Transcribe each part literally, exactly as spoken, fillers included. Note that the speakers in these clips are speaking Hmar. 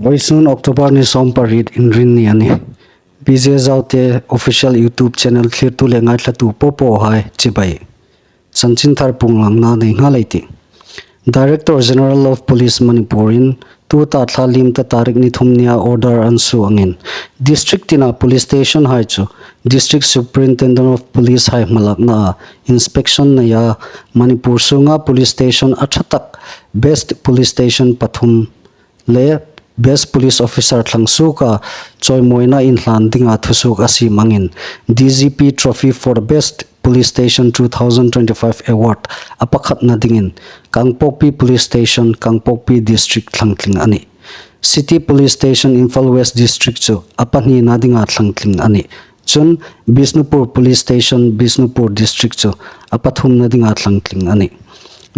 Vawisun October ni sawmpariet, Inrinni a nih. B J Zaute official YouTube channel thlirtu le ngaithlatu popo hai chibai. Chanchinthar punglangna nei nghal ei tih. Director General of Police Manipur-in tuta thla liem ta tarik ni thum nia order an suo angin, district tina police station hai chu District Superintendent of Police hai hmalakna inspection neia Manipur sunga police station a ṭha tak best police station pathum le Best Police Officer thlang suoka chawimawina inhlan dinga thusuok a siem angin, D G P Trophy for Best Police Station two thousand twenty-five Award a pakhatna dingin Kangpokpi Police Station, Kangpokpi District thlangtling a nih. City Police Station, Imphal West District chu a pahnina dinga thlangtling a nih. Chun Bishnupur Police Station, Bishnupur District chu a pathumna dinga thlangtling a nih.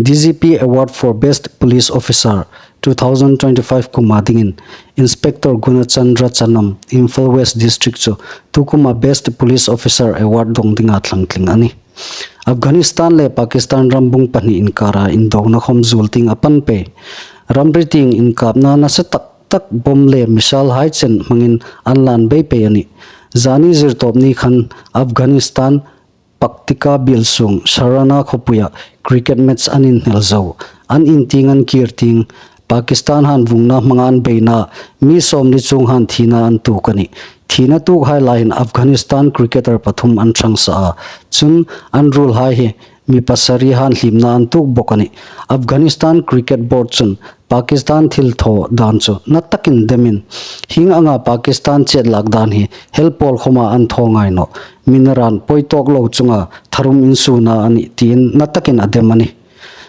D G P Award for Best Police Officer two thousand twenty-five kuma dingin Inspector Gunachandra Chanam, Imphal West District chu tukuma Best Police Officer Award dong dinga thlangtling a nih. Afghanistan le Pakistan rambung pahni inkara indona khom zuol tieng a pan pei. Ramri tieng inkapna nasa tak tak bom le missile hai chen hmangin an lan bei pei a nih. Zani zirtawp ni khan Afghanistan Paktika biel sung Sharana khawpuia cricket match an inhnel zo. An in tieng an kir tieng, Pakistan han vungna hmanga an beina mi sawmli chung han thina an tuok a nih. Thina tuok hai laiin Afghanistan cricketer pathum an ṭhang sa a. Chun an ruol hai hi mi pasari han hlimna an tuok bok a nih. Afghanistan Cricket Board chun Pakistan thil thaw dan chu na takin demin, hieng anga Pakistan chet lak dan hi hel pawl khoma an thaw ngai nawh. Min ran poi tawk lo chunga tharum insuona a nih tiin na takin a dem a nih.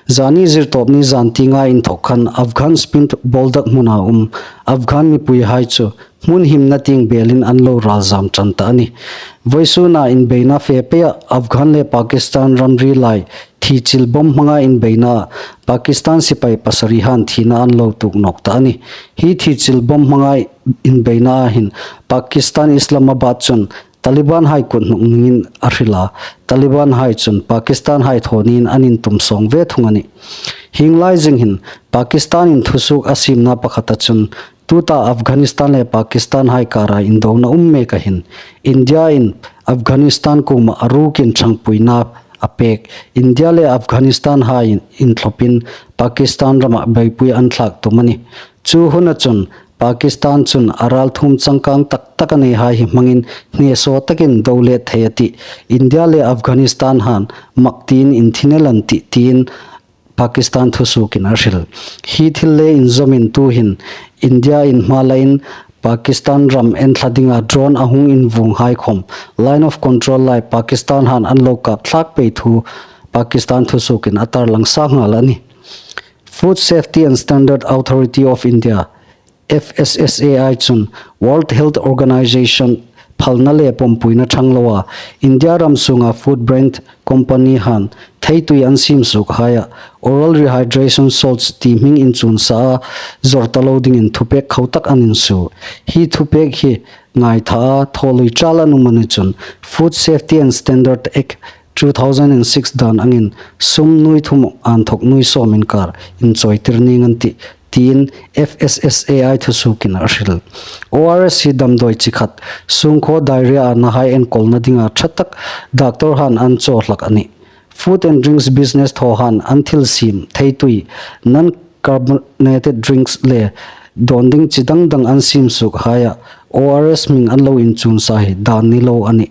Zani zirtawp ni zan tienga inthok khan Afghan spin ball dak hmuna um Afghan mipui hai chu hmun himna tieng belin an lo ral zam ṭan ta a nih. Vawisuna inbeina fe peia Afghan le Pakistan ramri lai thichil bom hmanga inbeina Pakistan sipai pasari han thina an lo tuok nawk ta a nih. Hi thichil bom hmanga inbeina hin Pakistan Islamabad chun Taliban hai kut hnuk ningin a hril a. Taliban hai chun Pakistan hai thaw niin an intum sawng ve thung a nih. Hieng lai zing hin Pakistan in thusuok a siemna pakhata chun tuta Afghanistan le Pakistan hai kara indona um meka hin India in Afghanistan kuoma a rukin ṭhangpuina a pek. India le Afghanistan hai inthlopin Pakistan rama beipui an thlak tum a nih. Chu huna chun Pakistan chun a ralthuom changkang tak tak a nei hai hi hmangin hnesaw takin do let thei a tih. India le Afghanistan han mak tiin inthine lan tih tiin Pakistan thusuokin a hril. Hi thil le inzawmin tuhin India in hma lain Pakistan ram enthla dinga drone a hung invung hai khom line of control lai Pakistan han an lo kap thlak pei thu Pakistan thusuokin a tarlang sa nghal a nih. Food Safety and Standard Authority of India, F S S A I chun World Health Organization phalna le pawmpuina ṭhang loa India ram sunga food brand company han theitui an siem suok haia oral rehydration salts ti hming inchun sa a zawr ta lo dingin thupek khau tak an insuo. Hi thupek hi ngaitha a thaw lui ṭal an um a ni chun Food Safety and Standard Act two thousand and six dan angin sum nuoi thum anthok nuoi sawm inkar inchawitir ning an tih tiin F S S A I thusuokin a hril. O R S hi damdawi chi khat, sungkhaw diarrhea a na hai enkawlna dinga ṭha tak doctor han an chaw hlak a nih. Food and drinks business thaw han an thil siem theitui, non carbonated drinks le dawn ding chi dang dang an siem suok haia O R S hming an lo inchun sa hi dan ni lo a nih.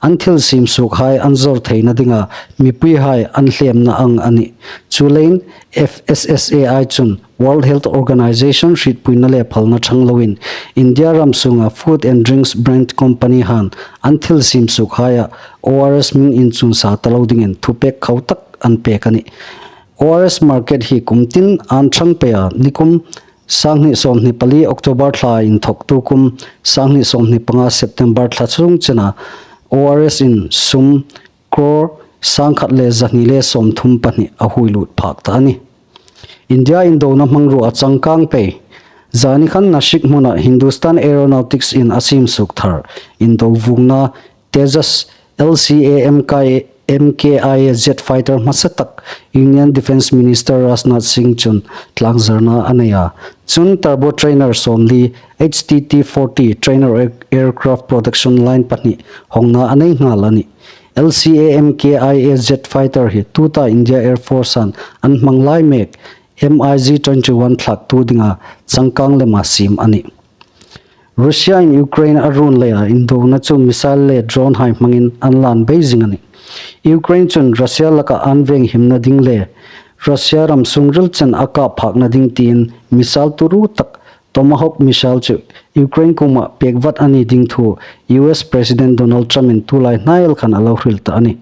An thil siem suok hai an zawr theina dinga mipui hai an hlemna ang a nih. Chuleiin F S S A I chun World Health Organization hrietpuina le phalna ṭhang loin India ram sunga food and drinks brand company han an thil siem suok haia O R S hming inchun sa ta lo dingin thupek khau tak an pek a nih. O R S market hi kum tin an ṭhang pei a, nikum sanghni sawmhni pali October thla inthok tukum sanghni sawmhni panga September thla chung chena O R S in sum crore sangkhat le zahni le sawmthum pahni a huoi lut phak ta a nih. India indona hmangruo a changkang pei. Zani khan Nashik hmuna Hindustan Aeronautics in a siem suok thar indo vuongna Tejas L C A M kai M K I A jet fighter hmasa tak Union Defence Minister Rajnath Singh chun tlangzarna a nei a. Chun turbo trainer sawmli, H T T forty trainer air-, aircraft production line pahni hawngna a nei nghal a nih. L C A M K I A jet fighter hi tuta India Air Force-in an hmang lai mek M I G twenty-one thlaktu dinga changkang lema siem a nih. Russia-in Ukraine a run leia indona chu missile le drone hai hmangin an lan bei zing a nih. Ukraine chun Russia laka an venghimna ding le Russia ram sungril chen a kap phakna ding tiin missile turu tak Tomahawk missile chu Ukraine kuoma pek vat a ni ding thu U S President Donald Trump-in tulai hnael khan a lo hril ta a nih.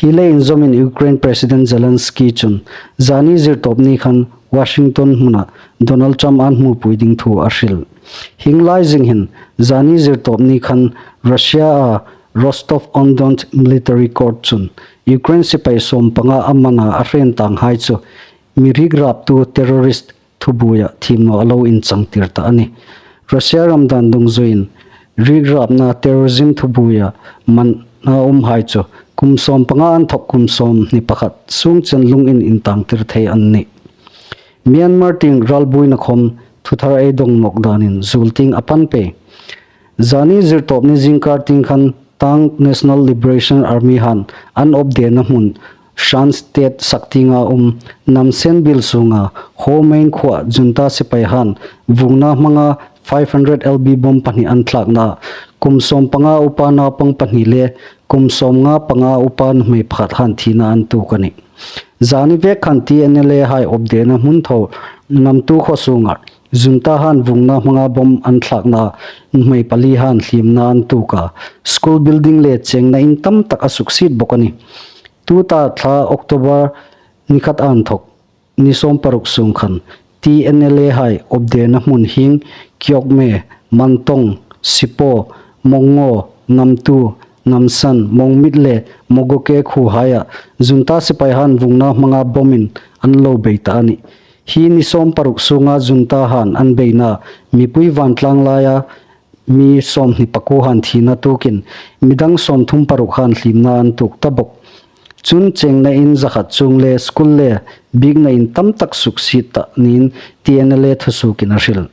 Hi le inzawmin Ukraine President Zelensky chun zani zirtawpni khan Washington hmuna Donald Trump an hmupui ding thu a hril. Hieng lai zing hin zani zirtawpni khan Russia-a Rostov-on-Don Military Court chun Ukraine sipai sawmpanga a mana a hrentanghai chu mi rikraptu terrorist thubuoia thiem naw a lo inchangtir ta a nih. Russia ram dan dungzuiin rikrapna terrorism thubuoia manna umhai chu kum sawmpanga an thawk kum sawmhni pakhat sung chen lungin intangtir thei an nih. Myanmar tieng ralbuoina khom thuthar ei dong nawk danin zuol tieng a pan pei. Zani zirtawpni zingkar tieng khan Tang National Liberation Army han an awpdena hmun Shan State saktienga um Namsen biel sunga Ho Main khuoa junta sipai han vungna hmanga five hundred L B bomb pahni an thlakna kum sawmpanga upa naupang pahni le kum sawmnga panga upa nuhmei pakhat han thina an tuok a nih. Zani vek khan T N L A hai awpdena hmun tho Namtu khuo sunga junta han vungna hmanga bomb an thlakna nuhmei pali han hliemna an tuok a, school building le chengna in tam tak a suksiet bawk a nih. Tuta thla October ni khat inthok ni sawmparuk sung khan T N L A hai awpdena hmun hieng Kyokme, Mantong, Sipo, Mongo, Namtu, Namsan, Mongmit le Mogoke khuohaia junta sipai han vungna hmanga bomb-in an lo bei ta a nih. Hi ni sawmparuk sunga junta han an beina mipui vantlang laia mi sawmhni pakuo han thina tuokin midang sawmthum paruk han hliemna an tuok ta bawk. Chun chengna in zakhat chung le school le biekna in tam tak suksiet ta niin T N L A thusuokin a hril.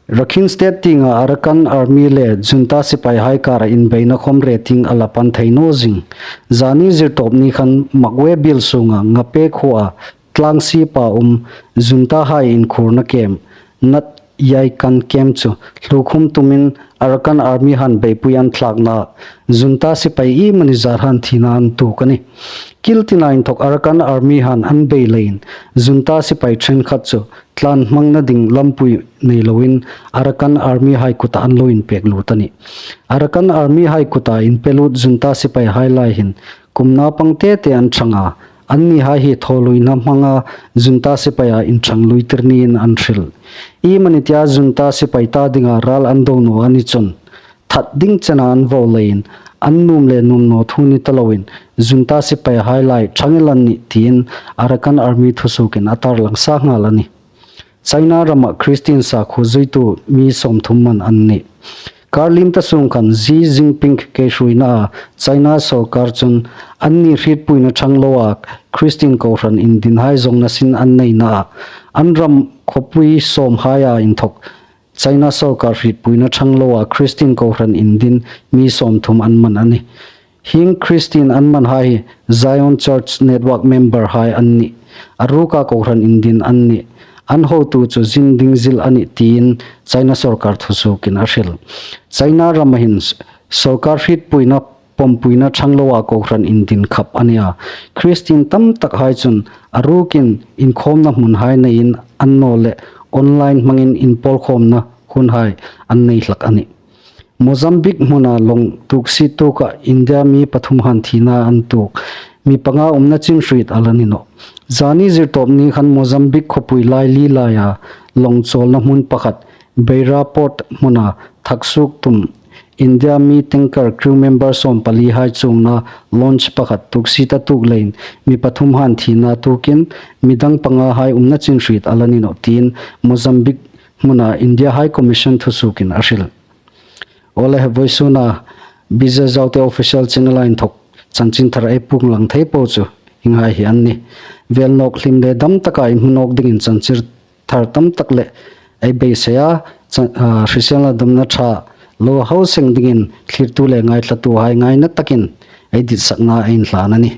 Rakhine State tienga Arakan Army le junta sipaihai kara inbeina khom re tieng a la pan thei naw zing. Zani zirtawpni khan Magwe biel sunga Ngape khuoa tlangsipa um juntahai inkhuorna kem Nat Yaikan kem chu hlukhum tumin Arakan Army han beipui an thlakna junta sipai iemani zat han thina an tuok a nih. Kil tina inthok Arakan Army han an bei leiin junta sipai ṭhenkhat chu tlan hmangna ding lampui nei loin Arakan Army hai kuta an lo inpek lut a nih. Arakan Army hai kuta inpe lut junta sipaihai lai hin kum naupang te te an ṭhang a, annihai hi thawluina hmanga junta sipaia inṭhang luitir niin an hril. Iemani tia junta sipai ta dinga ral an do naw a ni chun that ding chena an vo leiin an nuom le nuom naw thu ni ta loin junta sipaihai lai ṭhang el an nih tiin Arakan Army thusuokin a tarlang sa nghal a nih. China rama Christian sakhuo zuitu mi sawmthum man an nih. Kar liem ta sung khan Xi Jinping keihruoina a China sawrkar chun anni hrietpuina ṭhang loa Christian kohran indinhai zawngna sin an neina a, an ram khawpui sawmhaia inthok China sawrkar hrietpuina ṭhang loa Christian kohran indin mi sawmthum an man a nih. Hieng Christian an manhai hi Zion Church Network memberhai an nih. A ruka kohran indin an nih. An hotu chu zin ding zil a nih tiin China sawrkar thusuokin a hril. China rama hin s-, sawrkar hrietpuina pawmpuina ṭhang loa kohran indin khap a nih a. Christian tam takhai chun a rukin inkhawmna hmunhai neiin an naw le online hmangin inpawlkhawmna hunhai an nei hlak a nih. Mozambique hmuna lawng tuksiet tuoka India mi pathum han thina an tuok. Mi panga umna chin hriet a la ni nawh. Zani zirtawpni khan Mozambique khawpui laili laia lawng chawlna hmun pakhat Beira Port hmuna thaksuok tum India mi tanker crew member sawmpalihai chuongna launch pakhat tuksieta tuok leiin mi pathum han thina tuokin midang pangahai umna chin hriet a la ni nawh tiin Mozambique hmuna India High Commission thusuokin a hril. Awle, vawisuna B J Zote Official Channel-a inthawk chanchinthar ei puong lang thei po chu hienghai hi an nih. Vêl nâwk hlim le dam taka ei hmu nâwk dingin chanchinthar tamtak leh ei beisei a, hriselna damna ṭha lo hau seng dingin thlîrtu le ngaithlatuhai ngaina takin ei ditsakna ei inhlân a nih.